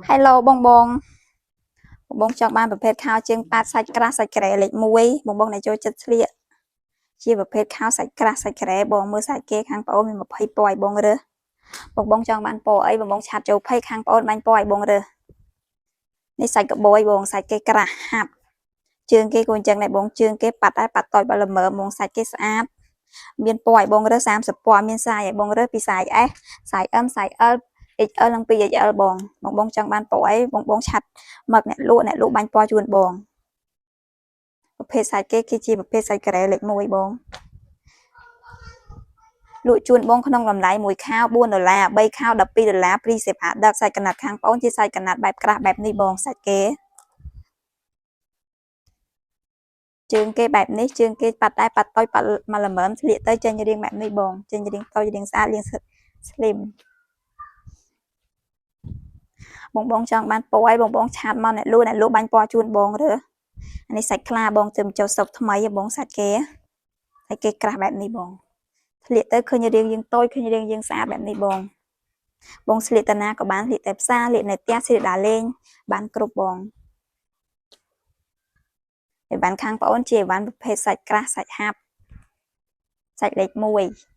Hello បងបងបងបងចង់បានប្រភេទខោជើងប៉ាតសាច់ក្រាស់សាច់ក្រែលេខ1បងបងដែលចូលចិត្តស្លៀកជាប្រភេទខោសាច់ក្រាស់សាច់ក្រែបងមើលសាច់គេខាងប្អូនមាន20ពណ៌ឲ្យបងរើសបងបងចង់បានពណ៌អីបងបងឆាតចូលភ័យខាងប្អូនបាញ់ពណ៌ឲ្យបងរើសនេះសាច់កបយបងសាច់គេក្រាស់ហាប់ជើងគេក៏អញ្ចឹងដែរបងជើងគេប៉ាត់ដែរប៉ាត់តូចបើល្មមបងសាច់គេស្អាតមានពណ៌ឲ្យបងរើស30ពណ៌មានសាយឲ្យបងរើសពីសាយ S សាយ M សាយ L XL និង 2XL បងបងបងចង់បានពណ៌អីបងបងឆាត់មកអ្នកលក់អ្នកលក់បាញ់ពណ៌ជូនបងប្រភេទសាច់គេគឺជាប្រភេទសាច់ការ៉េលេខ1បងលក់ជូនបងក្នុងតម្លៃ1ខោ4ដុល្លារ3ខោ12ដុល្លារព្រីសេផាដឹកសាច់កណាត់ខាងបងជាសាច់កណាត់បែបក្រាស់បែបនេះបងសាច់គេជើងគេបែបនេះជើងគេប៉ាត់ដែរប៉ាត់តូចប៉ាត់មកល្មមស្លៀកទៅចេញរាងបែបនេះបងចេញរាងតូចរាងស្អាតរាង slim បងបងចង់បានពណ៌អីបងបងឆាតមកអ្នកលក់អ្នកលក់បាញ់ពណ៌ជូនបងរើអានេះសាច់ខ្លាបងទើបចូលស្តុកថ្មីបងសាច់គេសាច់គេក្រាស់បែបនេះបងស្លៀកទៅឃើញរាងយើងតូចឃើញរាងយើងស្អាតបែបនេះបងបងស្លៀកតាណាក៏បានស្លៀកតែផ្សារស្លៀកនៅផ្ទះស្លៀកដើរលេងបានគ្រប់បងអីវ៉ាន់ខាងប្អូនជាអីវ៉ាន់ប្រភេទសាច់ក្រាស់សាច់ហាប់សាច់លេខ1